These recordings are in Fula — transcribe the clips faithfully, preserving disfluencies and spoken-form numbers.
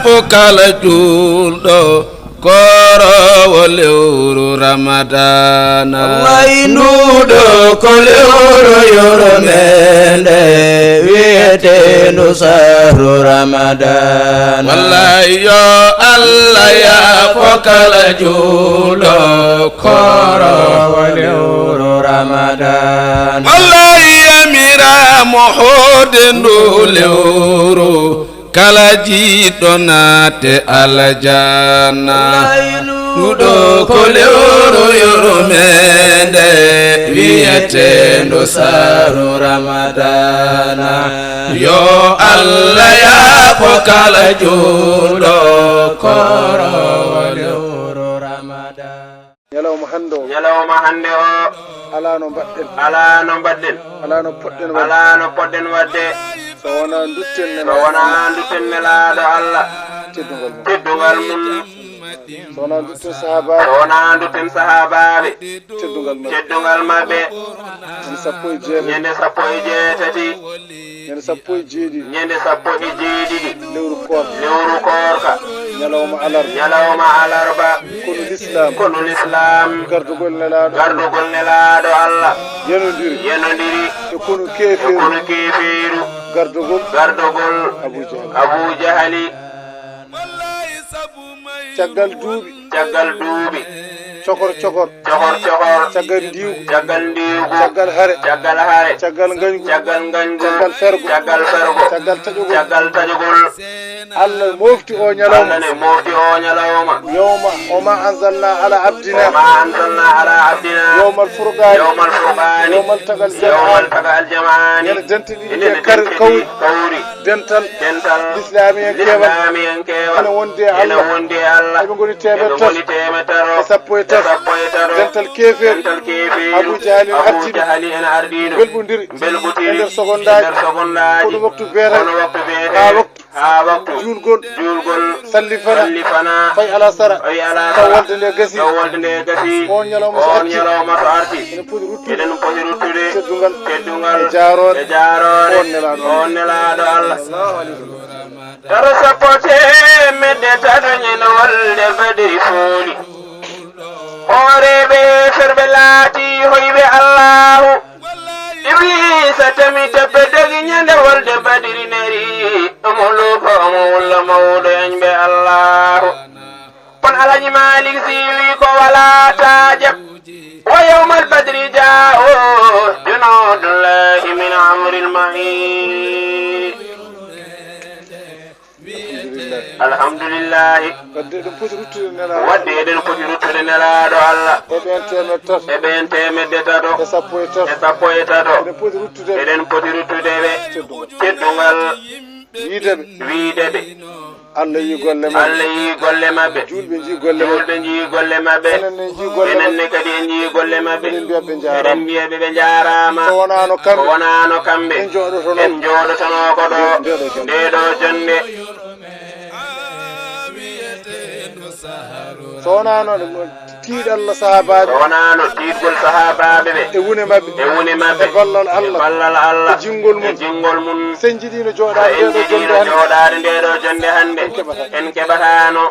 Ko kala juulɗo kooroowo lewru Ramadana. Wallahi nduɗo ko lewru yurmeende, wi'eteendu sahru Ramadana. Wallahi yo Allah yaafo kala juulɗo kooroowo lewru Ramadana. Wallahi yamiraama hoode ndu lewru, kala jiiɗɗo naate aljanna. Nduɗo ko lewru yurmeende, wi'eteendu sahru Ramadana. Yo Allah yaafo kala juulɗo kooroowo lewru Ramadana. Ñalawma hannde o. Ñalawma hannde o. Alaa no mbaɗɗen. Alaa no mbaɗɗen. Alaa no poɗɗen waɗde. Alaa no poɗɗen waɗde. So wonaa ndutten Nelaaɗo. So wonaa ndutten Nelaaɗo Allah. Teddungal mum. Teddungal mum. So wonaa ndutten sahaabaaɓe. So wonaa ndutten sahaabaaɓe. Teddungal maɓɓe. Teddungal maɓɓe. Ñande sappo e jeetati. Ñande sappo e jeetati. Ñande sappo e jeeɗiɗi. Ñande sappo e jeeɗiɗi. Lewru koorka. Lewru koorka. Ñalawma alarba. Ñalawma alarba. Konu lislaam. Konu lislaam. Gardugol Nelaaɗo. Gardugol Nelaaɗo Allah. Yanondiri. Yanondiri. E konu keefeeru. E konu keefeeru. Gardugol. Gardugol. Abu Jahali. Abu Jahali. Caggal duuɓi. Caggal duuɓi. Cokor cokor. Cokor cokor. Caggal ndiigu. Caggal ndiigu. Caggal hare. Caggal hare. Caggal ngañgu. Caggal ngañgu. Caggal fergo. Caggal fergo. Caggal taƴugol. Caggal taƴugol. Allah mofti o ñalawma. Allah ne mofti o ñalawma. Yawma, wa ma anzalna ala abdina. Wa ma anzalna ala abdina. Yawmal furqaani. Yawmal furqaani. Yawmal taqal jam'aani. Yawmal taqal jam'aani. Ñande dental ɗiɗi ɗe kar-, kawri. Kawri. Dental. Dental. Lislaamiyankeewal. Lislaamiyankeewal. Ene wondi e Allah. Ene wondi e Allah. Eɓe ngoni teemeɗɗe tato. Eɓe ngoni teemeɗɗe tato. E sappo e tato. E sappo e tato. Dental keefeeru. Dental keefeeru. Abu Jahali en Abu ardiiɗo. Jahali en ardiiɗo. Belɓondiri. Belɓondiri. E nder sogondaaji. E nder sogondaaji. Kono waktu beetal. Kono waktu beetal. Haa waktu. Haa waktu. Juulgol. Juulgol. Sallifana. Sallifana. Fayi alasara. Fayi alasara. Taw wolde nde gasi. Taw wolde nde gasi. On ñalawma so arti. On ñalawma so arti. Eɗen poti ruttude. Eɗen poti ruttude. Teddungal. Teddungal. E jaaroore. E jaaroore. On Nelaaɗo Allah. On Nelaaɗo Allah. Sallallahu alayhi wa sallam. Tato sappo teemedde tato ñande wolde Badri fooli. Hooreeɓe ferɓe laati hoyɓe Allahu. Ibliisa tami teppe dagi ñande wolde Badri neri. Omo luuka, omo wulla mawɗo yañɓe Allahu. Kono Alhaji Malik Si wi ko wala taajam. Wa yawmal badri jaa o junuudullahi min amril mahi. Alhamdulillahi. Alhamdulillahi. Wadde eɗen poti ruttude Nelaaɗo. Wadde eɗen poti ruttude Nelaaɗo Allah. E ɓeen teemeɗɗe tato. E ɓeen teemeɗɗe tato. E sappo e tato. E sappo e tato. Eɗen poti ruttude. Eɗen poti ruttude ɓe. Teddungal. Teddungal. Wiide ɓe. Wiide ɓe. Allah yii golle maɓɓe. Allah yii golle maɓɓe. Juulɓe njii golle maɓɓe. Juulɓe njii golle maɓɓe. Enen ne njii golle maɓɓe. Enen ne kadi en njii golle maɓɓe. Eɗen mbiya ɓe njaaraama. Eɗen mbiya ɓe ɓe njaaraama. So wonaano kamɓe. So wonaano kamɓe. En jooɗotono. En jooɗotonooko ɗo. Nde ɗo jonde. Nde ɗo jonde. So wonaano ɗum ɗon. Tiiɗalla sahaabaaɓe. So wonaano tiiɗgol sahaabaaɓe ɓe. E wune maɓɓe. E wune maɓɓe. E ballal Allah. E ballal Allah. E jinngol mum. E jinngol mum. Sen njiɗiino jooɗaade nde ɗo jonde hannde. Jooɗaade nde ɗo jonde hannde. En keɓata. En keɓataano.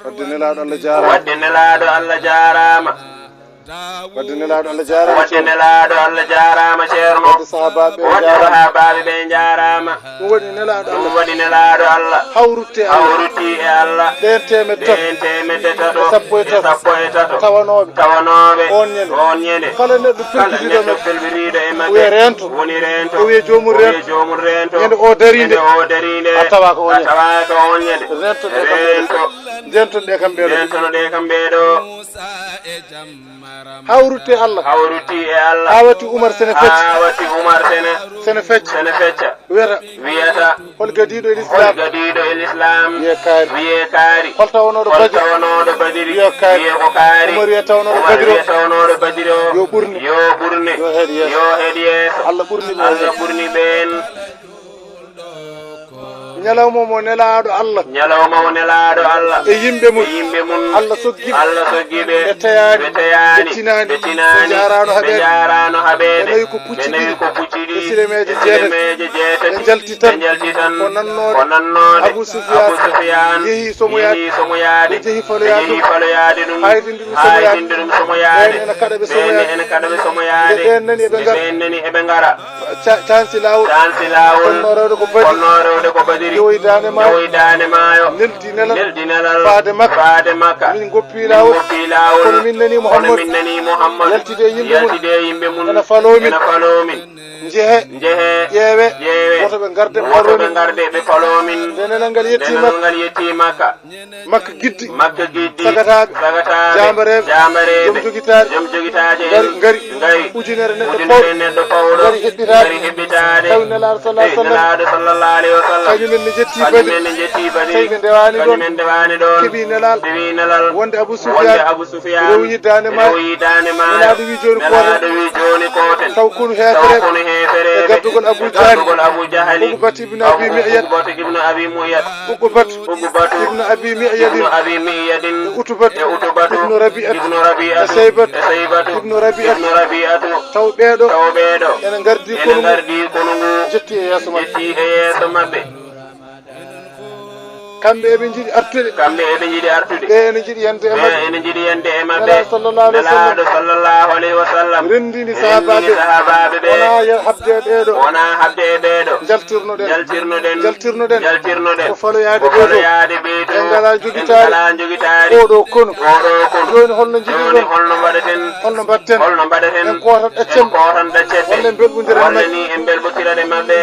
Wadde Nelaaɗo Allah jaaraama. Wadde Nelaaɗo Allah jaaraama. Wadde Nelaaɗo Allah jaaraama. Wadde Nelaaɗo Allah jaaraama, Ceerno. Wadde sahaabaaɓe ɓe njaaraama. Wadde sahaabaaɓe ɓe njaaraama. Ɗum waɗi Nelaaɗo Allah. Ɗum waɗi Nelaaɗo Allah. Hawrutte e Allah. Hawrutti e Allah. Ɓeen teemedde tato. Ɓeen teemedde tato. E sappo e tato. E sappo e tato. Tawanooɓe. Tawanooɓe. Oon ñande. Oon ñande. Kala neɗɗo pelbitiiɗo e maɓɓe. Kala neɗɗo pelbitiiɗo e maɓɓe. Wiyee reento. Woni reento. O wiyee joomum reento. O wiyee joomum reento. Ñande o darii nde. Ñande o darii nde. A tawaaka oon ñande. A tawaaka oon ñande. Reento ɗe kam ɓee ɗo. Reento. Ndenton ɗe kam ɓee ɗo. Ndentono ɗe kam ɓee ɗo. Hawrutti e Allah. Hawrutti e Allah. Haa watti Umar sene fecca. Haa watti Umar sene. Sene fecca. Sene fecca. Wiyata. Wiyata. Hol gadiiɗo e Lislaam? Hol gadiiɗo e Lislaam? Wiyee kaari. Wiyee kaari. Hol tawanooɗo Badiri? Hol tawanooɗo Badiri? Wiyee kaari. Wiyee ko kaari. Umar wiyee tawanooɗo Badiri o? Umar wiyee tawanooɗo Badiri o? Yo ɓurne. Yo ɓurne. Yo heed yeeso. Yo heed yeeso. Allah ɓurni ɓe. Allah ɓurni ɓeen. Ñalawma mo nelaaɗo Allah. Ñalawma mo nelaaɗo Allah. E yimɓe mum. E yimɓe mum. Allah soggi ɓe. Allah soggi ɓe. Ɓe teyaani. Ɓe teyaani. Ɓe tinaani. Ɓe tinaani. Ɓe njaaraano haɓeede. Ɓe njaaraano haɓeede. Ɓe nawi ko pucci ɗiɗi. Ɓe nawi ko pucci ɗiɗi. E silemeeje jeetati. E silemeeje jeetati. Ɓe njalti tan. Ɓe njalti tan. Ko nannoode. Ko nannoode. Abu Sufyaan. Abu Sufyaan. Yehi somoyaade. Yehi somoyaade. Ɓe njehi faloyaade. Ɓe njehi faloyaade ɗum. Haydinde ɗum somoyaade. Haydinde ɗum somoyaade. Ɓeen ene kaɗa ɓe somoyaade. Ɓeen ene kaɗa ɓe somoyaade. Nde ɓeen nani eɓe ngara. Nde ɓeen nani eɓe ngara. Ca-, cansi laawol. Cansi laawol. Fotnoo rewde ko Badri. Fotnoo rewde ko Badri. Ƴeewoyi daande maayo. Ƴeewoyi daande maayo. Neldi nelal. Neldi nelal. Faade Makka. Faade Makka. Min ngoppi laawol. Min ngoppi laawol. Kono min nani Muhammad. Kono min nani Muhammad. Yaltide e yimɓe mum. Yaltide e yimɓe mum. Ene faloo min. Ene faloo min. Njehe. Njehe. Ƴeewe. Ƴeewe. Woto ɓe ngarde. Woto ɓe ngarde ɓe faloo min. Nde nelal ngal yetti Makka. Nde nelal ngal yetti Makka. Makka giddi. Makka giddi. Sagataaɓe. Sagataaɓe. Jaambareeɓe. Jaambareeɓe. Joom jogitaaɗe. Joom jogitaaɗe. Ngari, ngari. Ngari. Ujunere neɗɗo pawɗo. Ujunere neɗɗo pawɗo. Ngari heɓɓitaade. Ngari heɓɓitaade. Tawi Nelaaɗo sallallahu alaihi wasallam. Tawi Nelaaɗo sallallahu alaihi wasallam. Kañumen ne njetti Badri. Kañumen ne njetti Badri. Tawi ɓe ndewaani ɗoon. Kañumen ndewaani ɗoon. Keɓi Nelaaɗo. Keɓi Nelaaɗo. Wonde Abu Sufyaan. Wonde Abu Sufyaan. Rewoyi daande maayo. Rewoyi daande maayo. Nelaaɗo wi jooni kooten. Nelaaɗo wi jooni kooten. Taw konu heefereeɓe. Taw konu heefereeɓe. E gardugol Abu Jahali. E gardugol Abu Jahali. Uqbata ibn Abi Mu'ayt. Uqbata ibn Abi Mu'ayt. Uqbatu. Uqbatu. Ibnu Abi Mi'yadin. Ibnu Abi Mi'yadin. E Utubatu. E Utubatu. Ibnu Rabi'at. Ibnu Rabi'atu. E Saybatu. E Saybatu. Ibnu Rabi'at. Ibnu Rabi'atu. Taw ɓeeɗo. Taw ɓeeɗo. Ene ngardi konu ngu. Ene ngardi konu ngu. Jetti e yeeso maɓɓe. Jetti e yeeso maɓɓe. Kamɓe eɓe njiɗi artude. Kamɓe eɓe njiɗi artude. Ɓe ene njiɗi yande e maɓɓe. Ɓe ene njiɗi yande e maɓɓe. Nelaaɗo sallallahu alaihi wasallam. Nelaaɗo sallallahu alaihi wasallam. Renndini sahaabaaɓe. Renndini sahaabaaɓe ɓe. Wonaa yer habde e ɓeeɗo. Wonaa habde e ɓeeɗo. Njaltirnoɗen. Njaltirnoɗen. Njaltirnoɗen. Njaltirnoɗen. Ko faloyaade ɓeeɗo. Ko faloyaade ɓeeɗo. En ngalaa njogitaari. En ngalaa njogitaari. Oɗo konu. Oɗo konu. Jooni holno njiɗirɗon? Jooni holno mbaɗaten? Holno mbaɗten? Holno mbaɗaten? En kootan ɗaccen. En kootan ɗaccen. Walla en mbelɓondiran maɓɓe. Walla ni en mbelɓondiran e maɓɓe.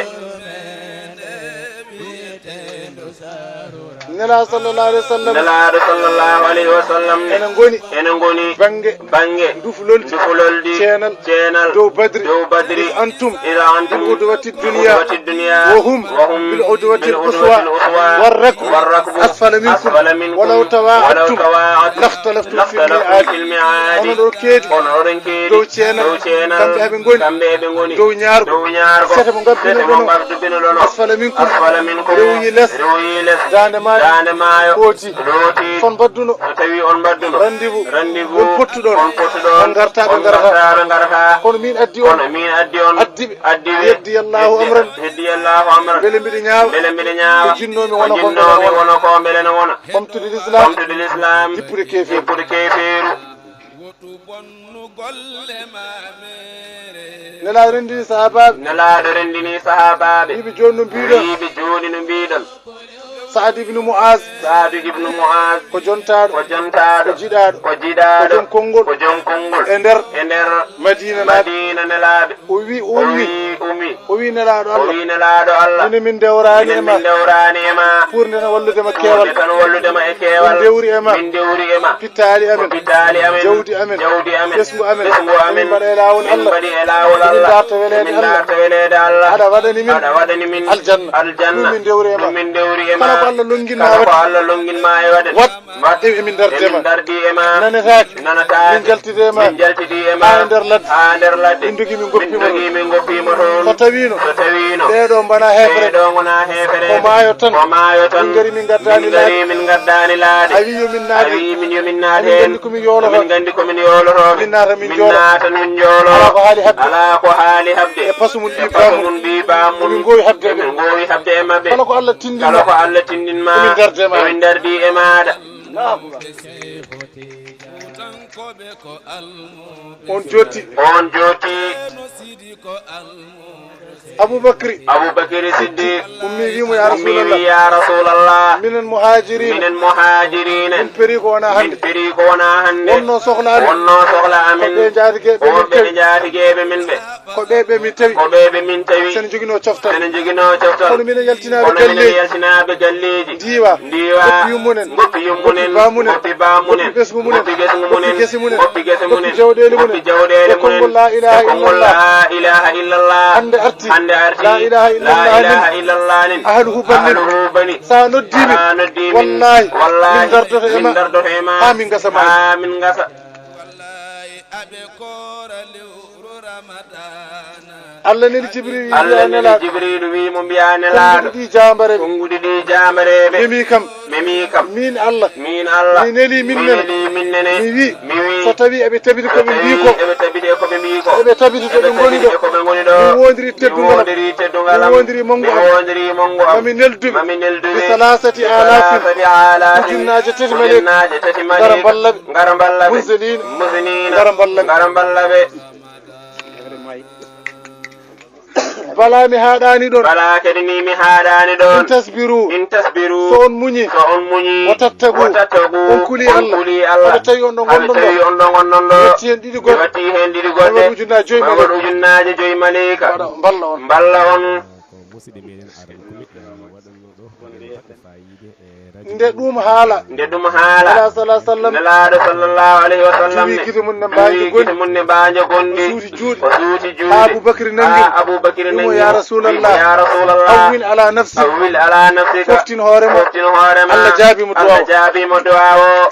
Nelaaɗo sallallahu alaihi wasallam. Nelaaɗo sallallahu alaihi wasallam. Ene ngoni. Ene ngoni. Bannge. Bannge. Ndufloldi. Ndufloldi. Ceenal. Ceenal. Dow Badri. Dow Badri. Iz antum. Iz antum. Bil udwati dunya. Udwati dunya. Wa hum. Wa hum. Bil udwati al quswa. Bil udwati al quswa. War rakbu. War rakbu. Asfala minkum. Asfala minkum. Walaw tawa'adtum. Walaw tawa'adtum. Lakhtalaftum fil mi'ad. Lakhtalaftum fil mi'ad. Onon ɗo keedi. Onon ɗo keedi. Dow ceenal. Dow ceenal. Kamɓe eɓe ngoni. Kamɓe eɓe ngoni. Dow ñaargo. Dow ñaargo. Sete mo ngarduɓe. Sete mo ngarduɓe. Binoɗon. Asfala minkum. Asfala minkum. Rewoyi les. Rewoyi les. Daande maayo. Daande maayo. Hooti. Hooti. On mbadduno. O tawi on mbadduno. Rendez-vous. Rendez-vous. On pottuɗon. On pottuɗon. On ngarta, ɓe ngarata. On ngarta, ɓe ngarata. Kono min addi on. Kono min addi on. Addi ɓe. Addi ɓe. Yeddi Allahu amran. Yeddi Allahu amran. Mbele mbiɗa ñaawa. Mbele mbiɗa ñaawa. Ko jinnoomi wona ko, ko jinnoomi mbele wona ko, mbele no wona. Ɓamtude l'islam. Ɓamtude l'islam. Jippude keefeeru. Jippude keefeeru. Nelaaɗo renndini sahaabaaɓe. Nelaaɗo renndini sahaabaaɓe. Wiiɓe jooni no mbiɗon. Wiiɓe jooni no mbiɗon. Saad ibnu Mu'az. Saadu ibnu Mu'az. Ko jontaaɗo. Ko jontaaɗo. Ko jiɗaaɗo. Ko jiɗaaɗo. Ko jom konngol. Ko jom konngol. E nder. E nder. Madiina naaɓe. Madiina nelaaɓe. O wi, o O ummi. Wi, ummi. O wi Nelaaɗo O Allah. Wi Nelaaɗo Allah. Minen min ndewraani e ma. Minen min ndewraani e ma. Pour nde tan wallude ma keewal. Pour nde tan wallude ma e keewal. Min ndewri e ma. Min ndewri e ma. Pittaali amen. Pittaali amen. Jawdi amen. Jawdi amen. Ɓesngu amen. Ɓesngu amen. Min mbaɗa e laawol Allah. Min mbaɗi e laawol Allah. Min darta weleede Allah. Min darta weleede Allah. Aɗa waɗani min. Aɗa waɗani min. Aljanna. Aljanna. Ɗum min ndewri e ma. Ɗum min ndewri e ma. Kala ko Allah lonnginma. Kala ko Allah lonnginma e waɗen. Waɗ. Waɗ. Emin darde ma. Emin dardi e ma. Nanetaake. Nanataake. Min jaltide e ma. Min jaltidi e ma. Haa e nder ladde. Haa nder ladde. Min ndogi min ngoppi mo toon. Min ndogi min ngoppi mo toon. So tawiino. So tawiino. Ɓeeɗo mbana heefere. Ɓeeɗo ngona heefere. Ko maayo tan. Ko maayo tan. Min ngari min ngaddaani laaɗe. Min ngari min ngaddaani laaɗe. A wi yo min naat heen. A wi min yo min naat heen. Emin nganndi ko min yoolotoo. Emin nganndi ko min yoolotoo. Min naata min njoolo. Min naata min njoolo. Alaa ko haali haɓde. Alaa ko haali haɓde. E pasu mum ɓii baamun. E pasu mum ɓii baamun. Emin ngoowi haɓde e maɓɓe. Emin ngoowi haɓde e maɓɓe. Kala ko Allah tinndinma. Kala ko Allah tinndinma. Emin darde ma. Emin dardi e maaɗa. On jotti. On jotti. Abubakri. Abubakri Siddiq. Ummi wi mo, ya Ummi wi, Rasulallah. Ya Rasulallah. Minen muhajirina. Minen muhajirina. Min peri ko wona hannde. Min peri ko wona hannde. Wonno sohla amen. Wonno sohla amen. Ko ɓe njaatigeeɓe min tawi. Ko ɓe njaatigeeɓe min ɓe. Ko ɓe ɓe min tawi. Ko ɓe ɓe min tawi. Sene joginoo coftal. Sene joginoo coftal. Kono minen yaltinaaɓe galleeji. Kono minen yaltinaaɓe galleeji. Ndiiwa. Ndiiwa. Ngoppi yummunen. Ngoppi yummunen. Ngoppi baamunen. Ngoppi baamunen. Ngoppi ɓesngu munen. Ngoppi ɓesngu munen. Ngoppi gese munen. Ngoppi jawɗeele munen. Ngoppi jawɗeele munen. E konngol laa ilaaha illallah. E konngol laa ilaaha illallah. Hannde arti. Hannde arti. Laa ilaaha illallah nin. Laa ilaaha illallah nin. Ahluhu bannin. Ahluhu bannin. Sa noddi min. Sa noddi min. Wallaahi. Wallaahi. Min dardoto e ma. Min dardoto e ma. Haa min ngasa ma. Haa min ngasa. Wallaahi aɓe koora lewru Ramadaana. Allah neli Jibril, wi Allah neli Jibril, wi mo mbiya nelaaɗo. Konnguɗi ɗi jaambareeɓe. Konnguɗi ɗi jaambareeɓe. Memi kam. Memi kam. Min Allah. Min Allah. Mi neli min nene. Mi neli min nene. Mi wi. Mi wi. So tawi eɓe tabiti ko ɓe mbi ko. Eɓe tabiti ko ɓe mbi ko. Eɓe tabiti to ɓe ngoni ɗo. Ko ɓe ngoni ɗo. Mi wondiri teddungal am. Mi wondiri teddungal am. Mi wondiri mongo am. Mi wondiri mongo am. Mami nelduɓe. Mami nelduɓe. Bi salasati alafin. Bi salasati alafin. Ujunnaaje tati maleeku. Ujunnaaje tati maleeku. Ngara mballa ɓe. Ngara mballa ɓe. Muhsinin. Muhsinin. Ngara mballa ɓe. Ngara mballa ɓe. Bala mi haaɗaani ɗon. Bala kadi ni mi haaɗaani ɗon. In tasbiru. In tasbiru. So on muñi. So on muñi. Wa tattagu. Wa tattagu. On kuli Allah. On kuli Allah. Hade tawi on ɗo ngonɗon ɗo. Hade tawi on ɗo ngonɗon ɗo. Watti hen ɗiɗi goɗɗe. Watti hen ɗiɗi goɗɗe. Waɗa ujunnaaje joyi maleeku. Waɗa ujunnaaje joyi maleeku. Mballa on. Mballa on. Ko musidɓe meɗen Aadama Kumi, eh, waɗannoo ɗo hannde baɗɗo faayiida e radio. Nde ɗum haala. Nde ɗum haala. Nela sallallahu alaihi wasallam. Nelaaɗo sallallahu alaihi wasallam. Jiwi gite mum ne mbaajo gonɗi. Gite mum ne mbaajo gonɗi. O suuti juuɗe. O suuti juuɗe. Haa Abubakar nangi. Haa Abubakar nangi. Wimo, "Ya Rasulallah. Wimo, ya Rasulallah. Hawwin ala nafsik. Hawwin ala nafsik. Foftin hoore ma." Foftin hoore ma. Allah jaabi mo du'a o. Allah jaabi mo du'a o.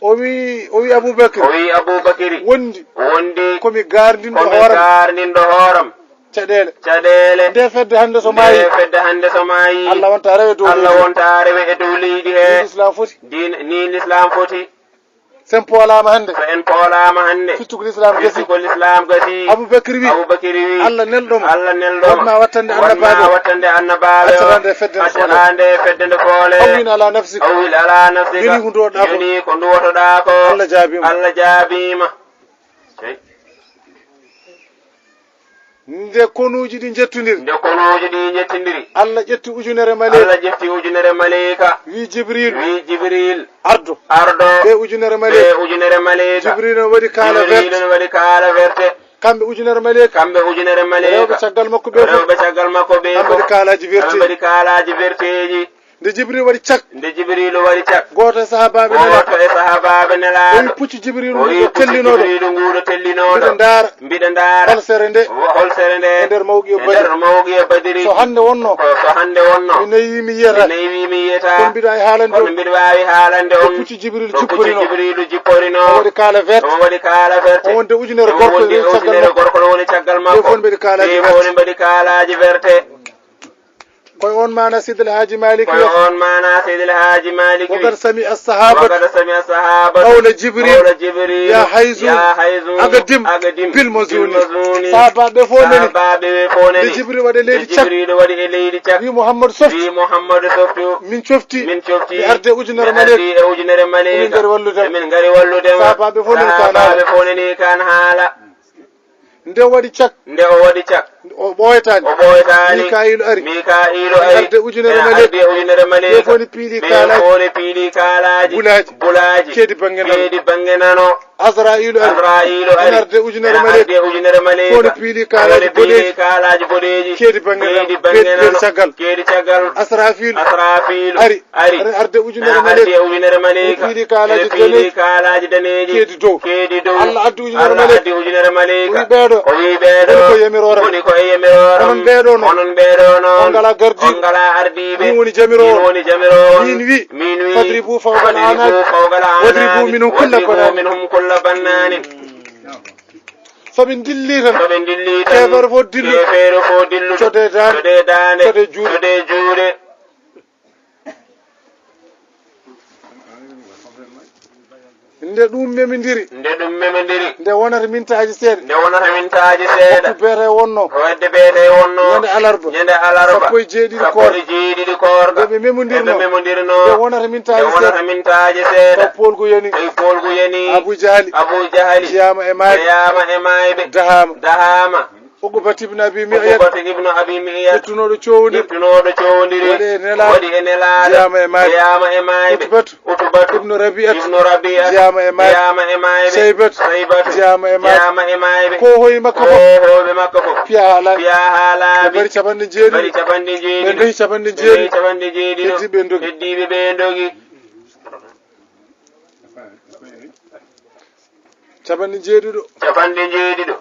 O wi, o wi Abubakar. O wi Abubakar. Wondi. Wondi. Komi gaardindo hooram. Komi gaardindo hooram. Caɗeele. Caɗeele. Nde fedde hannde so maayi. Nde fedde hannde so maayi. Allah wonta rewe dow leydi. Allah wonta rewe e dow leydi he. Ni Islam foti. Diin, ni Islam foti. So en poolaama hannde. So en poolaama hannde. Fittugol Islam gasi. Fittugol Islam gasi. Abubakar wi. Abubakar wi. Allah nelɗo mo. Allah nelɗo mo. Wonma wattande annabaaɓe. Wonma wattande annabaaɓe. Accata nde fedde nde foole. Accata nde fedde nde foole. Hawwin ala nafsika. Hawwin ala nafsika. Yoni ko nduwotoɗaa ko. Yoni ko nduwotoɗaa ko. Allah jaabiima. Allah jaabiima. Cey. Nde konuuji ɗi njettundiri. Nde konuuji ɗi njettundiri. Allah ƴetti ujunere maleeku. Allah ƴetti ujunere maleeku. Wi Jibril. Wi Jibril. Ardo. Ardo. Ɓe ujunere maleeku. Ɓe ujunere maleeku. Jibril no waɗi kaala verte. Jibril no waɗi kaala verte. Kamɓe ujunere maleeku. Kamɓe ujunere maleeku. Rewɓe caggal makko ɓe fof. Rewɓe caggal makko ɓe fof. Kamɓe waɗi kaalaaji verte. Kamɓe waɗi kaalaaji verteeji. Nde Jibril waɗi cak. Nde Jibriilu waɗi cak. Gooto e sahaabaaɓe nelaaɓe. Gooto e sahaabaaɓe nelaaɓe. O wi puccu Jibriilu ngu ɗo tellinooɗo. O wi puccu Jibriilu ngu ɗo tellinooɗo. Mbiɗa ndaara. Mbiɗa ndaara. Holsere nde. Holsere nde. E nder mawqiya Badri. E nder mawqiya Badri. So hannde wonnoo. Ko, so hannde wonnoo. Mi nayi mi yiyata. Mi nayi mi yiyata. Kono mbiɗa waawi haalande on. Kono mbiɗa waawi haalande on. Ko puccu Jibriilu jipporinoo. Ko puccu Jibriilu jipporinoo. O waɗi kaala verte. O waɗi kaala verte. O wonde ujunere gorko. O wonde ujunere gorko no woni caggal makko. Ɓe fof mbaɗi kaalaaji verte. Ɓe fof mbaɗi kaalaaji verte. Koye on maana Seydi El Hadji Malick wi. Koye on maana Seydi El Hadji Malick wi. Wa qad sami'a as-sahabatu. Wa qad sami'a as-sahabatu. Qawla Jibril. Qawla Jibril. Ya hayzu. Ya hayzu. Aqdim. Aqdim. Bil mazuni. Bil mazuni. Sahabaaɓe fof nani. Sahabaaɓe fof nani. Nde Jibril waɗi e leydi cak. Nde Jibril waɗi e leydi cak. Wi Muhammad softi. Wi Muhammad softi. Min cofti. Min cofti. Mi arde ujunere maleeku. Mi arde e ujunere maleeku. Emin ngari wallude. Emin ngari wallude. Sahabaaɓe fof nani kan haala. Sahabaaɓe fof nani kan haala. Nde waɗi cak. Nde o waɗi cak. O ɓooytaani. O ɓooytaani. Mikaa'iilu ari. Mikaa'iilu ari. Arde ujunere maleeku. Arde ujunere maleeku. Ɓe fof ne piili kaalaaji. Ɓe fof ne piili kaalaaji. Bulaaji. Bulaaji. Keedi bannge nano. Keedi bannge nano. Azra'iilu ari. Azra'iilu ari. Arde ujunere maleeku. Arde ujunere maleeku. Fof ne piili kaalaaji boɗeeji. Fof ne piili kaalaaji boɗeeji. Keedi bannge nano. Keedi bannge nano. Keedi caggal. Keedi caggal. Asrafiilu. Asrafiilu. Ari. Ari. Ari arde ujunere maleeku. Ari arde ujunere maleeku. Ɓe piili kaalaaji daneeji. Ɓe piili kaalaaji daneeji. Keedi dow. Keedi dow. Allah addi ujunere maleeku. Allah addi ujunere maleeku. O wi ɓeeɗo. O wi ɓeeɗo. Woni ko e yamirooram. Woni ko e yamirooram. Onon ɓeeɗo noon. Onon ɓeeɗo noon. On ngalaa gardiiɗo. On ngalaa ardiiɓe. Min woni jamiroowo. Min woni jamiroowo. Min wi. Min wi. Fadribu fawqa al-a'naaqi. Fadribu fawqa al-a'naaqi. Wadribu minhum kulla bannaanin. Wadribu minhum kulla bannaanin. So ɓe ndilli tan. So ɓe ndilli tan. Keefeero fof dillu. Keefeero fof dillu. Codee daande. Codee daande. Codee juuɗe. Codee juuɗe. Nde ɗum memindiri. Nde ɗum memindiri. Nde wonata mintaaji seeɗa. Nde wonata mintaaji seeɗa. Waktu beete wonno. Ko wedde beete wonno. Ñande alarba. Ñande alarba. Sappo e jeeɗiɗi koor. Sappo e jeeɗiɗi koor. Nde ɓe memondirno. Nde ɓe memondirno. Nde wonata mintaaji seeɗa. Nde wonata mintaaji seeɗa. Taw poolgu yani. Taw poolgu yani. Abu Jahali. Abu Jahali. Jeyaama e maayɓe. Jeyaama e maayɓe. Dahaama. Dahaama. Uqbata ibn Abi Mi'yat. Uqbata ibn Abi Mi'yat. Ƴettunooɗo cowndiri. Ƴettunooɗo cowndiri. Waɗi e nelaaɗo. Waɗi e nelaaɗo. Jeyaama e maayɓe. Jeyaama e maayɓe. Utbatu. Utbatu. Ibn Rabi'at. Ibn Rabi'at. Jeyaama e maayɓe. Jeyaama e maayɓe. Shaybatu. Shaybatu. Jeyaama e maayɓe. Jeyaama e maayɓe. Koohooɓe makko fof. Koohooɓe makko fof. Piyaa haa laaɓi. Piyaa haa laaɓi. Ɓe mbari capanɗe jeeɗiɗi. Ɓe mbari capanɗe jeeɗiɗi. Ɓe mbari capanɗe jeeɗiɗi. Ɓe mbari capanɗe jeeɗiɗi. Heddiiɓe ɓe ndogi. Heddiiɓe ɓe ndogi. Capanɗe jeeɗiɗo. Capanɗe jeeɗiɗo.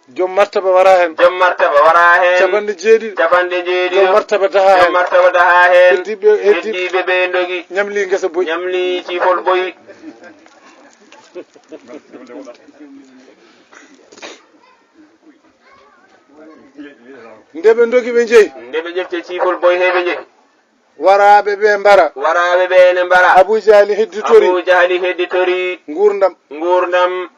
Joom martaba wara heen. Joom martaba wara heen. Capanɗe jeeɗiɗo. Capanɗe jeeɗiɗo. Joom martaba daha heen. Joom martaba daha heen. Heddiiɓe, heddiiɓe. Heddiiɓe ɓe ndogi. Ñamli ngesa boyi. Ñamli ciifol boyi. Nde ɓe ndogi ɓe njehi. Nde ɓe ƴefti ciifol boy he ɓe njehi. Waraaɓe ɓe mbara. Waraaɓe ɓe ene mbara. Abu Jahali hedditori. Abu Jahali hedditori. Nguurndam. Nguurndam.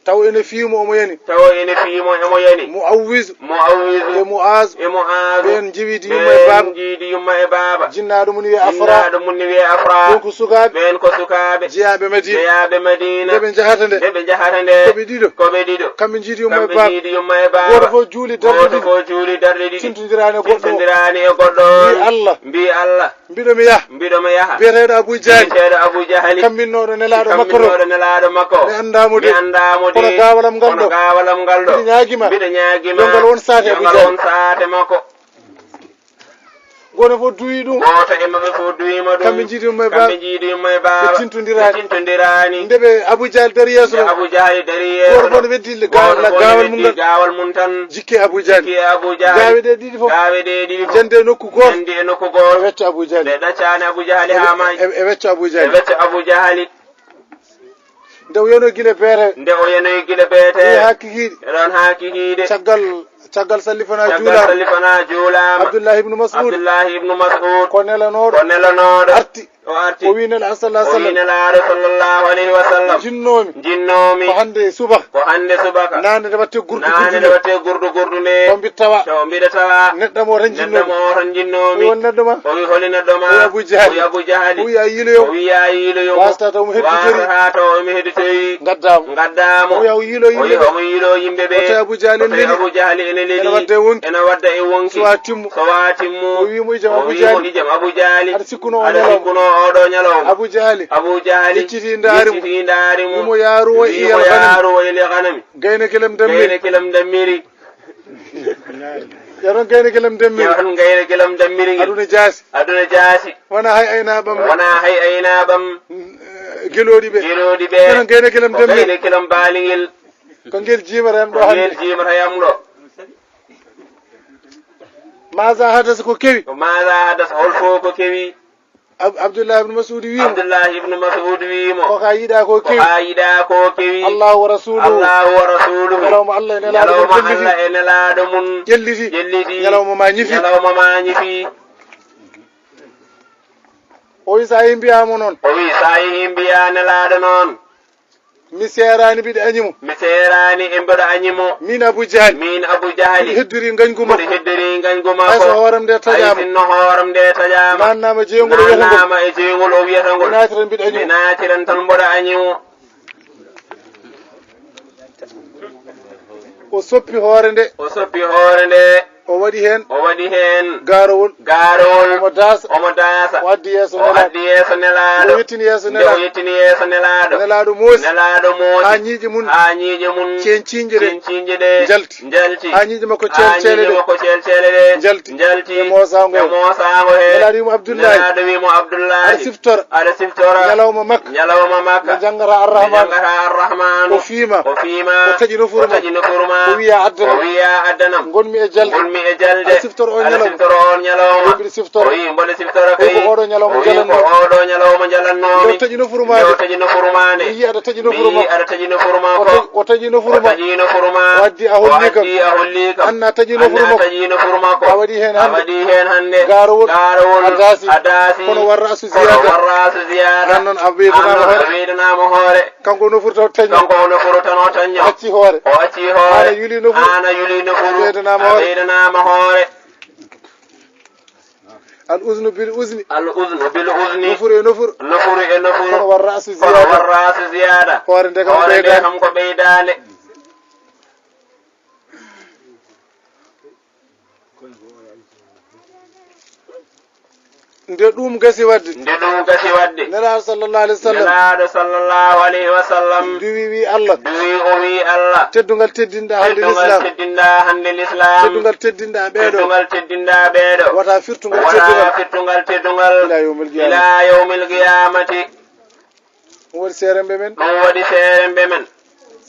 Taw ene fiimo omo yani. Taw ene fiimo omo yani. Muawwiz. Muawwiz. E Muaz. E Muaz. Ɓeen njiwiidi yumma e baaba. Ɓeen njiidi yumma e baaba. Jinnaaɗo mum wiye Afra. Jinnaaɗo mum wiye Afra. Ɓeen ko sukaaɓe. Ɓeen ko sukaaɓe. Jeyaaɓe Madina. Jeyaaɓe Madina. Nde ɓe njahata nde. Nde ɓe njahata nde. Ko ɓe ɗiɗo. Ko ɓe ɗiɗo. Kamɓe njiidi yumma e baaba. Kamɓe njiidi yumma e baaba. Gooto fof juuli darɗe ɗiɗi. Gooto fof juuli darɗe ɗiɗi. Tintondiraani e goɗɗo. Tintondiraani e goɗɗo. Mbi Allah. Mbi Allah. Mbiɗo mi yaha. Mbiɗo mi yaha. Biyeteeɗo Abu Jahali. Biyeteeɗo Abu Jahali. Kamminnooɗo nelaaɗo makko ɗo. Kamminnooɗo nelaaɗo makko. Mi anndaa mo de. Mi anndaa mo de. Kono gaawal am ngal ɗo. Kono gaawal am ngal ɗo. Mbiɗo ñaagii ma. Mbiɗo ñaagii ma. Yo ngal won saate makko. Yo ngal won saate makko. Gooto fof duwii ɗum. Gooto e maɓɓe fof duwiima ɗum. Kamɓe njiidi yumma e baaba. Kamɓe njiidi yumma e baaba. Ɓe tintondiraani. Ɓe tintondiraani. Nde ɓe Abu Jahali dari yeeso. Nde Abu Jahali dari yeeso. Gooto fof ne weddi ga-, gooto fof ne gaawal mum weddi ngal. Gaawal mum tan. Jikke Abu Jahali. Jikke Abu Jahali. Gaawe ɗe ɗiɗi fof. Gaawe ɗe ɗiɗi fof. Jannde e nokku gooto. Jannde e nokku gooto. E wecco Abu Jahali. Ɓe ɗaccaani Abu Jahali haa maayi. E, e wecco Abu Jahali. E wecco Abu Jahali. Nde o yanoyi gila beete. Nde o yanoyi gila beete. Ɗum haa kikiiɗe. E ɗoon haa kikiiɗe. Caggal, caggal sallifanaa juulaama. Caggal sallifanaa juulaama. Abdullahi ibnu Mas'ud. Abdullahi ibnu Mas'ud. Ko nelanooɗo. Ko nelanooɗo. Arti. O arti. O wi Nelaaɗo sallallahu alayhi wa sallam. O wi Nelaaɗo sallallahu alayhi wa sallam. Njinnoomi. Njinnoomi. Ko hannde e subaka. Ko hannde subaka. Naane nde waɗte gurdu gurdu nde. Naane nde waɗte gurdu gurdu nde. Taw mbiɗa tawa. Taw mbiɗa tawa. Neɗɗo mo tan njinnoomi. Neɗɗo mo tan njinnoomi. O wi on neɗɗo ma? O wi holi neɗɗo ma? O wi Abu Jahali. O wi Abu Jahali. O wi a yiiloyo mo. O wi a yiiloyo mo. Waasata taw mo hedditoyi. Waasata taw mo hedditoyi. Ngaddaa mo. Ngaddaa mo. O wi o yiilo yimɓe ɓe. O wi omo yiilo yimɓe ɓe. O tawi Abu Jahali ene leli. O tawi Abu Jahali ene leli. Ene wadda e wonki. Ene wadda e wonki. So a timmu. So a timmu. O wi mo ijam Abu Jahali. O wi mo ijam Abu Jahali. Aɗa sikkuno o ñalawma. Aɗa sikkuno oɗo ñalawma. Abu Jahali. Abu Jahali. Liccitii ndaari mo. Liccitii ndaari mo. Wi mo yaaru o iyal ganami. Wi mo yaaru o iyal ganami. Gayneke lam dammiri. Gayneke lam dammiri. Yaron gayneke lam dammiri. Yaron gayneke lam dammiri ngel. Aduna jaasi. Aduna jaasi. Wona hay aynaaɓam. Wona hay aynaaɓam. Eh, gelooɗi ɓe. Gelooɗi ɓe. Yaron gayneke lam dammiri. Ko gayneke lam baali ngel. Ko ngel jiimata yam ɗo hannde. Ko ngel jiimata yam ɗo. Maaza hadas ko kewi. Ko maaza hadas hol fof ko kewi. Ab-, Abdullahi ibn Mas'ud wi mo. Abdullahi ibn Mas'ud wi mo. Ko ka yiɗa ko kewi. Ko ka yiɗa ko kewi. Allahu wa rasuluhu. Allahu wa rasuluhu. Ñalawma Allah e nelaaɗo mum. Ñalawma Allah e nelaaɗo mum. Ƴelliti. Ƴelliti. Ñalawma ma ñifi. Ñalawma ma ñifi. O wi sa yehi mbiya mo noon. O wi sa yehi mbiya nelaaɗo noon. Mi seeraani mbiɗa añi mo. Mi seeraani e mbiɗa añi mo. Min Abu Jahali. Min Abu Jahali. Mbiɗa heddori ngañgu makko. Mbiɗa heddori ngañgu makko. Hay so hooram nde taƴaama. Hay sinno hooram nde taƴaama. Naannaama e jeyngol o wiyata ngol. Naannaama e jeyngol o wiyata ngol. Mi naatiran mbiɗa añi mo. Mi naatiran tan mbiɗa añi mo. O soppi hoore nde. O soppi hoore nde. O waɗi heen. O waɗi heen. Gaarowol. Gaarowol. Omo daasa. Omo daasa. O addi yeeso nelaaɗo. O addi yeeso nelaaɗo. Nde o yettini yeeso nelaaɗo. Nde o yettini yeeso nelaaɗo. Nelaaɗo moosi. Nelaaɗo moosi. Haa ñiiƴe mum. Haa ñiiƴe mum. Ceen ciiñƴe ɗe. Ceen ciiƴƴe ɗe. Njalti. Njalti. Haa ñiiƴe makko ceelceele ɗe. Haa ñiiƴe makko ceelceele ɗe. Njalti. Njalti. E moosaango. E moosaango he. Nelaaɗo wi mo Abdullahi. Nelaaɗo wi mo Abdullahi. Aɗa siftora. Aɗa siftora. Ñalawma makko. Ñalawma makko. Nde janngata Arrahman. Nde janngata Arrahman. O fiima. O fiima. O taƴi nofuru ma. O taƴi nofuru ma. O wiya addanam. O wiya addanam. Ngonmi e jalde. Ngonmi e jalde. Aɗa siftora on ñalawma. Aɗa siftora on ñalawma. O wi mbiɗa siftora. O wi mboɗo siftora kay. O wi ko oɗo ñalawma jalannoo. O wi ko oɗo ñalawma jalannoo mi. Nde o taƴi nofuru ma. Nde o taƴi nofuru ma nde. Mi yii aɗa taƴi nofuru ma. Mi yii aɗa taƴi nofuru ma ko. O taƴi nofuru ma. O taƴi nofuru ma. O addi a holli kam. O addi a holli kam. Anna taƴi nofuru ma. Anna taƴi nofuru ma ko. A waɗi heen hannde. A waɗi heen hannde. Gaarowol. Gaarowol. A daasi. A daasi. Kono warra asu ziyaada. Kono warra asu ziyaada. Aan noon a weydanaama hoore. Aan noon a weydanaama hoore. Kanko o nofru tan o tañño. Kanko o nofru tan o tañño. O acci hoore. O acci hoore. Aan a yuli nofru. Aan a yuli nofru. A ɓeydanaama hoore. A ɓeydanaama hoore. Al uznu bil uzni. Al uznu bil uzni. Nofru e nofru. Nofru e nofru. Kono war ra'su ziyaada. Kono war ra'su ziyaada. Hoore nde kam ko ɓeydaande. Hoore nde kam ko ɓeydaande. Nde ɗum gasi waɗde. Nde ɗum gasi waɗde. Nelaaɗo sallallahu alayhi wa sallam. Nelaaɗo sallallahu alayhi wa sallam. Duwi wi Allah. Duwi o wi Allah. Teddungal teddinɗa hannde Teddungal l'islam. Teddinɗa hannde l'islam. Teddungal teddinɗa ɓeeɗo. Teddungal teddinɗa ɓeeɗo. Wata firtungal Wata teddungal. Firtungal teddungal. Ila yawmil qiyamati. Ila yawmil qiyamati. Ɗum waɗi seeremɓe men. Ɗum waɗi seeremɓe men.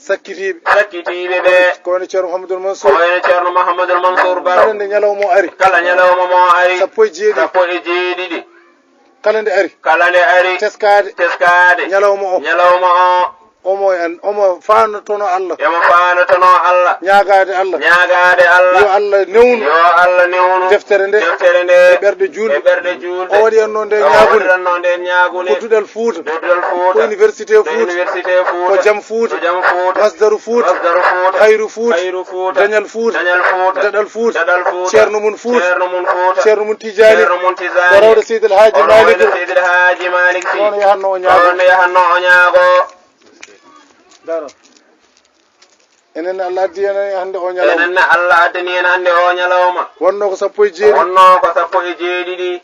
Sakkitiiɓe. Sakkitiiɓe ɓe. Ko wayno Ceerno Mouhamadoul Mansour. Ko wayno Ceerno Mouhamadoul Mansour Baro. Kala nde ñalawma o ari. Kala ñalawma mo ari. Sappo e jeeɗiɗi. Sappo e jeeɗiɗi. Kala nde ari. Kala nde ari. Teskaade. Teskaade. Ñalawma o. Ñalawma o. Omo en, omo faandotono Allah. Emo faandotono Allah. Ñaagaade Allah. Ñaagaade Allah. Yo Allah newnu. Yo Allah newnu. Deftere nde. Deftere nde. E ɓerɗe juulɗe. E ɓerɗe juulɗe. O waɗi en noon nde ñaagunde. O waɗi en noon nde ñaagunde. Ko duɗal Fuuta. Duɗal Fuuta. Ko université Fuuta. Université Fuuta. Ko jam Fuuta. Ko jam Fuuta. Masdaru Fuuta. Masdaru Fuuta. Hayru Fuuta. Hayru Fuuta. Dañal Fuuta. Dañal Fuuta. Daɗal Fuuta. Daɗal Fuuta. Ceerno mum Fuuta. Ceerno mum Fuuta. Ceerno mum Tijaani. Ceerno mum Tijaani. O rawde Seydi El Haaji Maalik. O rawde Seydi El Haaji Maalik Si. Ɗoon o yahatno o ñaago. Ɗoon o yahatno o ñaago. Daro. Enen ne Allah addi en hannde o ñalawma. Enen ne Allah addani en hannde o ñalawma. Wonnoo ko sappo e jeeɗiɗi. Wonnoo ko sappo e jeeɗiɗi.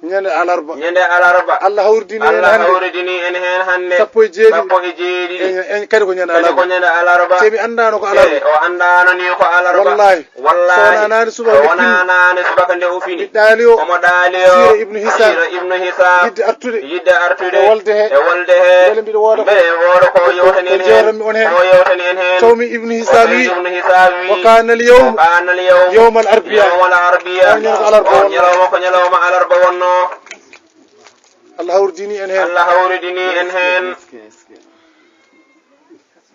Ñande alarba. Ñande alarba. Allah hawridini en hannde. Allah hawridini en heen hannde. Sappo e jeeɗiɗi. Sappo e jeeɗiɗi. En, en kadi ko ñande alarba. Kadi ko ñande alarba. Te mi anndaano ko alarba. Eh, o anndaano ni ko alarba. Wallahi. Wallahi. So wonaa naane subaka nde fini. So wonaa naane subaka nde o fini. Mi ɗaali o. Omo ɗaali o. Siira Ibnu Hisam. Siira Ibnu Hisam. Yidde artude. Yidde artude. E wolde he. E wolde he. Mbele mbiɗo wooda ko. Mbele wooda ko yewtani en heen. Ko yewtani en heen. Tawmi Ibnu Hisam wi. Ibnu Hisam wi. Wa kaana al yawm. Wa kaana al yawm. Yawmal arbiya. Yawmal arbiya. O ñalawma ko alarba wonnoo. O ñalawma ko ñalawma alarba wonnoo. Allah hawridini en heen. Allah hawridini en heen.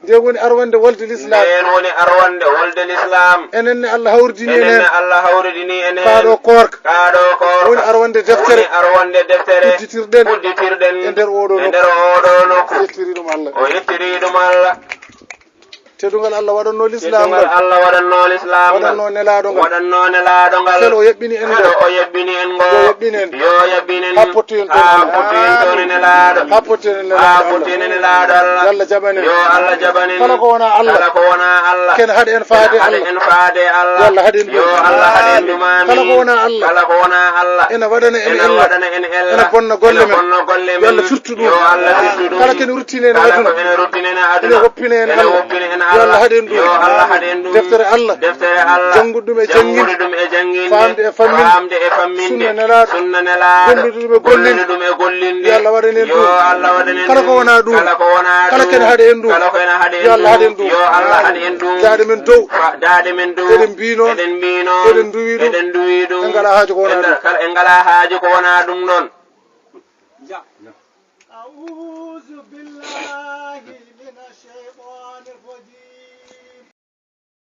Ndeen woni arwande wolde lislaam. Ndeen woni arwande wolde lislaam. Enen ne Allah hawridini en heen. Enen ne Allah hawridini en heen. Kaa ɗoo koorka. Kaa ɗoo koorka. Woni arwande deftere. Woni arwande deftere. Udditirɗen. Udditirɗen. E nder oo ɗoo nokku. E nder oo ɗoo nokku. O yettiri ɗum Allah. O yettiri ɗum Allah. Teddungal Allah waɗannoo lislaam ngal. Teddungal Allah waɗannoo lislaam ngal. Waɗannoo nelaaɗo ngal. Waɗannoo nelaaɗo ngal. Kala o yaɓɓini en ngo. Kala o yaɓɓini en ngo. Yo yaɓɓin en. Yo yaɓɓin en. Haa potti en toon Allah. Haa potti en toon e nelaaɗo. Haa potti en e nelaaɗo Allah. Haa potti en e nelaaɗo Allah. Yo Allah jaɓan en. Yo Allah jaɓan en. Kala ko wonaa Allah. Kala ko wonaa Allah. Ken haɗa en faade Allah. Ken haɗa en faade Allah. Yo Allah haɗ en ɗum. Yo Allah haɗ en ɗum. Amiin. Kala ko wonaa Allah. Kala ko wonaa Allah. Ena waɗana en ella. Ena waɗana en ella. Ena bonna golle men. Ena bonna golle men. Yo Allah firtu ɗum. Yo Allah firtu ɗum. Kala ko ene ruttini en e aduna. Kala ko ene ruttini en e aduna. Ene woppina en Allah. Ene woppina en Allah. Yo Allah haɗ en ɗum. Yo Allah haɗ en ɗum. Deftere Allah. Deftere Allah. Janngude ɗum e jannginde. Janngude ɗum e jannginde. Faamde e famminde. Faamde e famminde. Sunna nelaaɗo. Sunna nelaaɗo. Gollude ɗum e gollinde. Gollude ɗum e gollinde. Yo Allah waɗan en ɗum. Yo Allah waɗan en ɗum. Kala ko wonaa ɗum. Kala ko wonaa ɗum. Kala ko ene haɗa en ɗum. Kala ko ene haɗa en ɗum. Yo Allah haɗ en ɗum. Yo Allah haɗ en ɗum. Daaɗe men dow. Fa-, daaɗe men dow. Eɗen mbiino. Eɗen mbiino. Eɗen nduwi ɗum. Eɗen nduwi ɗum. En ngalaa haaju ko wonaa ɗum. En ngalaa haaju ko wonaa ɗum ɗoon. أعوذ بالله